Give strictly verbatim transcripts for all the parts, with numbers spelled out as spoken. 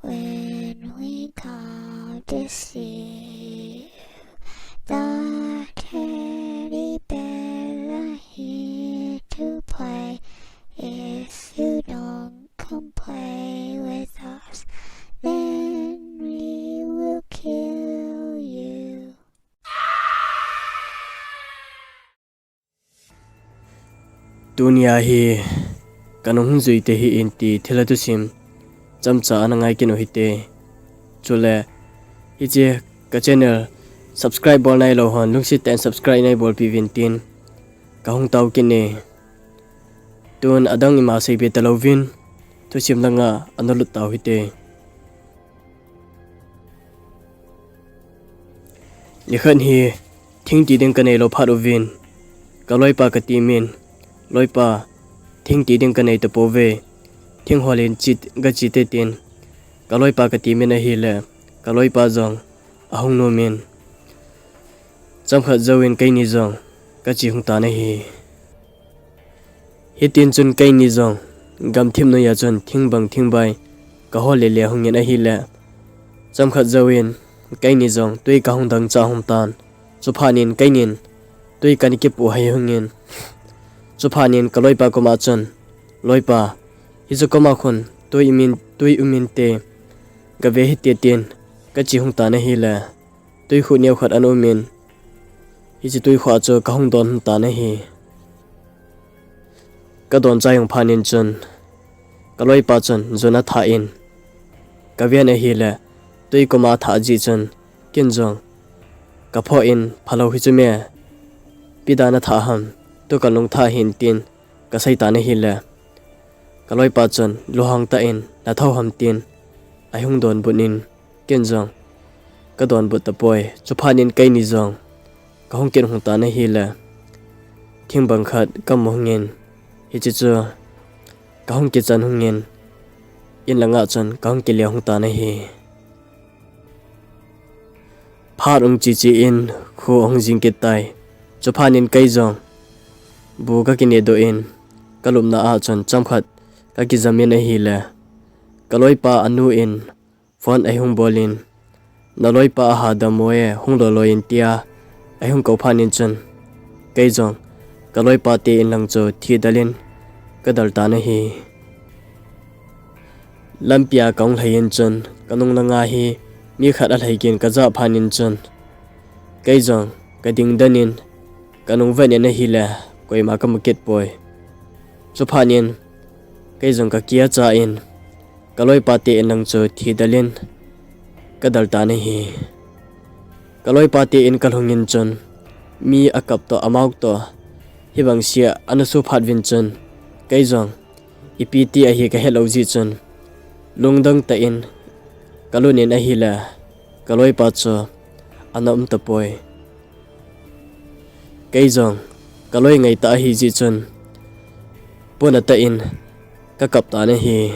When we come to see you, the teddy bears are here to play. If you don't come play with us, then we will kill you. Tunia hi kanung hung jui te hi inti thilha thusim chomcha ana ngai kit u hite. Chule hiche ka channel subscribe bol nailou hon lungset tah in subscribe neibolpeh uvin tin kahung tao kit e. Tun adang ima seipeh talouvin thusim langa ana lut tau hite. Nikhat hi thing ti ding kaneilou phat uvin, ka loipa kati min, "Loipa, thing ti ding kanei tapouve, thing hol in," kachi te tin, ka loipa kati min ahile, ka loipa jong ahung nom in, chomkhat jouvin keini jong kache hung tan ahi. Hitin chun keini jong gamthip noiya chun thingbang thingbai kahol lele hungin ahile, chomkhat jouvin keini jong twi kahung dangchah hung tan. Chuphat in keinin twi kana kipoh hei hungin, chuphat in ka loipa koma chun, "Loipa, hiche koma khun twi um inte, twi um inte, gave hite," tin kache hung tan ahile, twi khu neokhat ana um in, hiche twi khu a chu kahung don hung tan ahi. Kadon chai hung phat in chun ka loipa chun jun athah in, kaven ahile twi koma athah jeh chun ken jong kaphoh in, "Phalou hichu me, ipi dan athah ham, tu kalung thah ahin," tin kasei tan ahile, ka loipa chun lunghang tah in, "Nathou ham," tin ahung donbut in, ken jong kadonbut tapoi. Chuphat in keini jong kahung kit hung tan ahile, thingbang khat kamu hungin, hiche chu kahung kichan hungin, in langa chun kahung kile hung tan ahi. Phat hung che che in kho ahung jing kit tai. Chuphat in kei jong bu kakinehdoh in, kalupna a chun chomkhat kakijam in ahile, ka loipa anu in phone ahung bol in, "Na loipa aha dam mo e, hung loi loi in," tia ahung kou phat in chun, kei jong ka loipa te in lang chu thidal in kadal tan ahi. Lampia kahung lhai in chun, kanung langa hi mi khat alhai gin kajah phat in chun, kei jong kading den in, kanung vet in ahile, koima kamu kit poi. Chuphat in kei jong kaki acha in, ka loipa te in lang chu thidal in kadal tan ahi. Ka loipa te in kalhung in chun, mi akap toh, amau toh, hibang sea ana so phat uvin chun, kei jong ipi ti ahi kahet lou jeh chun, lungdong tah in kalut in ahile, ka loipa chu ana um tapoi. Kei jong ka loi ngai tah ahi jeh chun, pona tah in kakap tan ahi.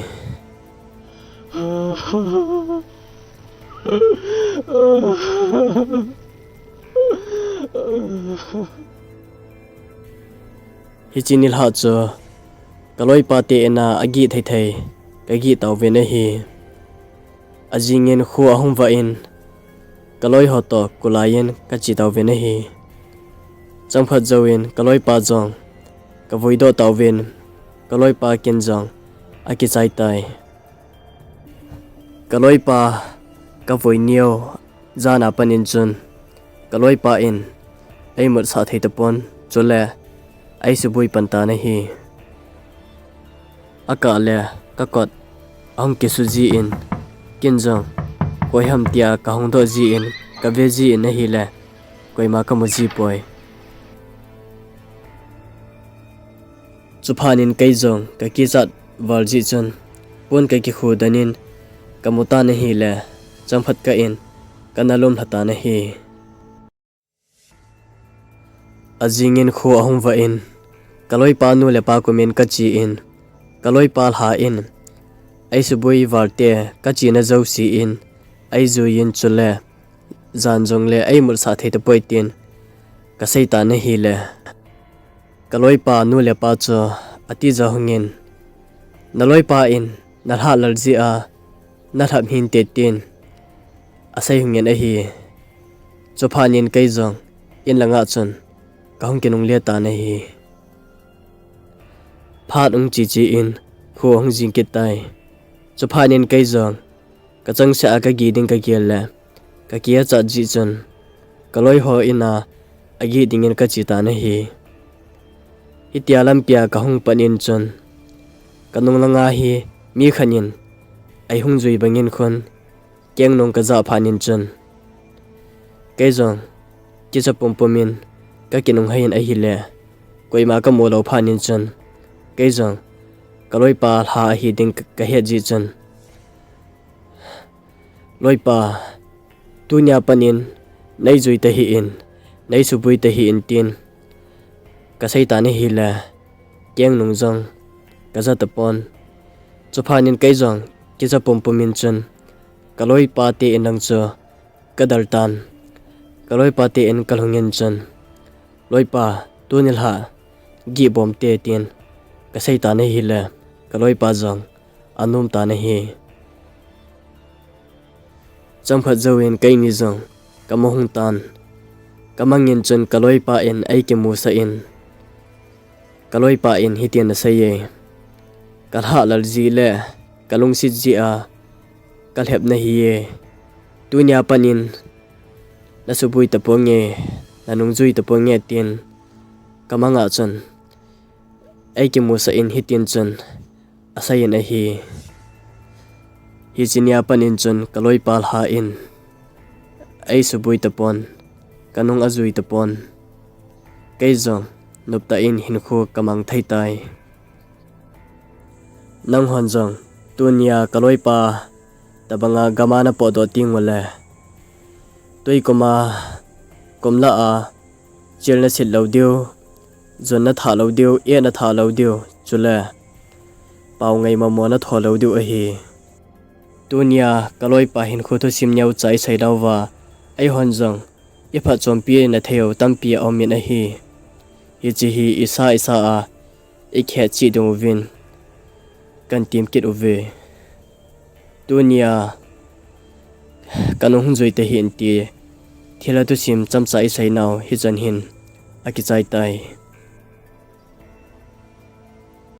Hiche nilhah chu ka loipa te in a agih thei thei kagih tauvin ahi. Ajing in kho ahung vah in, ka loi ho toh kulai in kache tauvin ahi. Chomkhat jouvin ka loipa jong kavui doh tauvin, ka loipa kin jong akichai tai. Ka loipa kavui neo jan a pat in chun, ka loipa in eimut sah thei tapon, chule eisuboi pan tan ahi. Akah le kakot ahung kisu jin, kin jong koi ham tia kahung doh jin, kave jin ahile, koima kamu ji poi. Chuphat in kei jong kakichat val jeh chun, pon kakikhu den in kamu tan ahile, chomkhat kah in kana lom lha tan ahi. Ajing in kho ahung vah in, ka loipa nu le pa kom in kache in, ka loipa lha in, eisuboi val te kachena jouse in eijui in, chule jan jongle eimut sah thei tapoi tin kasei tan ahile, ka loipa nu le pa chu atija hung in, na loipa in nalhah lal jeh a nalhap hinte tin asei hungin ahi. Chuphat in kei jong in langa chun kahung kinungle tan ahi. Phat hung cheche in kho ahung jing kit tai. Chuphat in kei jong kachangseh a kageh ding kagel le, kaki achat jeh chun kaloi ho in a ageh dingin kache tan ahi. Hitia lampia kahung pan in chun, kanung langa hi mi khat in eihung jui bangin khun, kengnung kajah phat in chun, kei jong kicha pumpum in kakinung haiyin ahile, koima kamu lou phat in chun, kei jong kaloipa lha ahi ding kahet jeh chun, Loipa, tunia pan in neijui tahih in, neisuboi tahih in tin kasei tan ahile, kengnung jong kaja tapon. Chuphat in kei jong kicha pumpum in chun, kaloipa te in lang chu kadel tan. Kaloipa te in kalhung in chun, Loipa, tuni lha geh bom te tin kasei tan ahile, kaloipa jong anom tan ahi. Chomkhat jouvin keini jong kamang hung tan. Kamang in chun kaloipa in eikimusah in, kaloipa in hitin aseiye, kalhahlel jeh le kalungset jeh a kalhep nahiye. Tunia pan in nasuboi taponge, nanungjui taponge tin kamang a chun eikimusah in hitin chun asei in ahi. Hiche nia pan in chun kaloipa lha in eisuboi tapon, kanung ajui tapon. Kei jong noptah in hinkho kamang thei tai. Nanghon jong tunia kaloipa tobanga gam a napotdoh tengule, twi koma kum lah a chil naset lou diu, jon nathah lou diu, eh nathah lou diu, chule pao ngai mamo natho lou diu ahi. Tunia kaloipa hinkho thusim neocha isei nauva, eihon jong iphatchompi nathei u tampi aumin ahi. Hiche hi isa isa a ikhetcheh ding uvin kahin tem kit uve. Tunia kanung hung jui tahih in ti thilha thusim chomcha isei nau hichan hin akichai tai.